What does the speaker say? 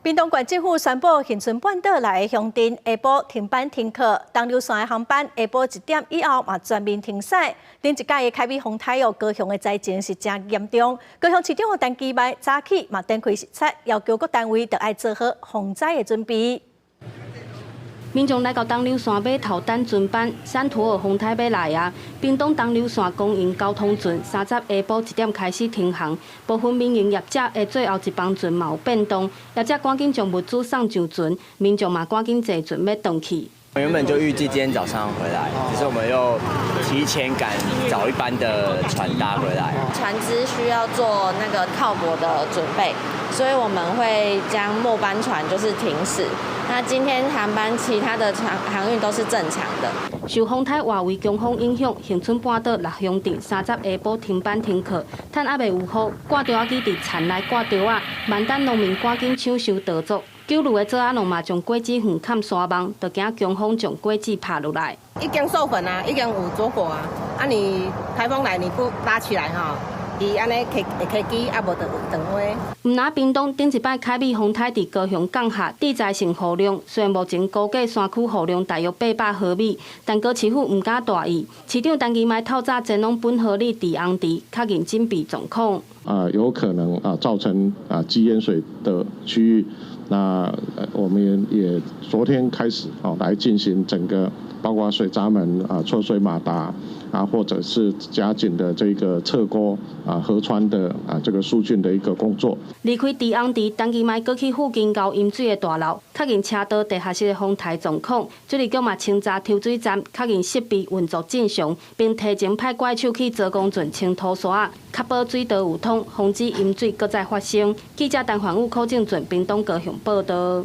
屏東縣政府宣布，恆春半島內的鄉鎮下晡停班停課，東琉線的航班下晡1點以後嘛全面停駛。頂一擺的凯美風颱哦，高雄的災情是誠嚴重。高雄市長陳其邁早起嘛展開視察，要求各單位著愛做好防災的準備。民眾來到東琉線碼頭等船班，珊圖爾風颱欲來啊！屏東東琉線公營交通船30下晡1點開始停航，部分民營業者的最後一班船嘛有變動，業者趕緊將物資送上船，民眾嘛趕緊坐船欲轉去。原本就預計今天早上回來，只是我們又提前趕早一班的船搭回來。船隻需要做那個靠泊的準備，所以我們會將末班船就是停駛。那今天航班其他的航航運都是正常的。受風颱外圍強風影響，恆春半島六鄉鎮30下晡停班停課，趁猶未有雨，掛稻仔機佇田內掛稻仔，慢等農民趕緊搶收稻作。九如的棗仔農嘛將果子園崁紗網，就驚強風將果子拍落來。已經授粉啊，已經有坐果啊。啊，你颱風來你不拉起來哈，伊按呢會會起啊，無就斷花。毋但屏東頂一擺凱美風颱佇高雄降下致災性雨量，雖然目前估計山區雨量大約800毫米，但高市府毋敢大意。市長陳其邁透早前往本河里滯洪池確認整備狀況。啊，有可能啊造成啊積淹水的區域，那我們也昨天開始哦來進行整個包括水閘門啊、抽水馬達啊，或者是加緊的這個測溝啊、河川的啊這個疏浚的一個工作。離開滯洪池，陳其邁閣去附近溝飲水的大樓，確認車道地下室的風台狀況。水利局嘛清查抽水站，確認設備運作正常，並提前派怪手去澤公圳清土沙，確保水道有通，防止淹水閣再發生。記者陳環宇、柯正俊，屏東高雄報道。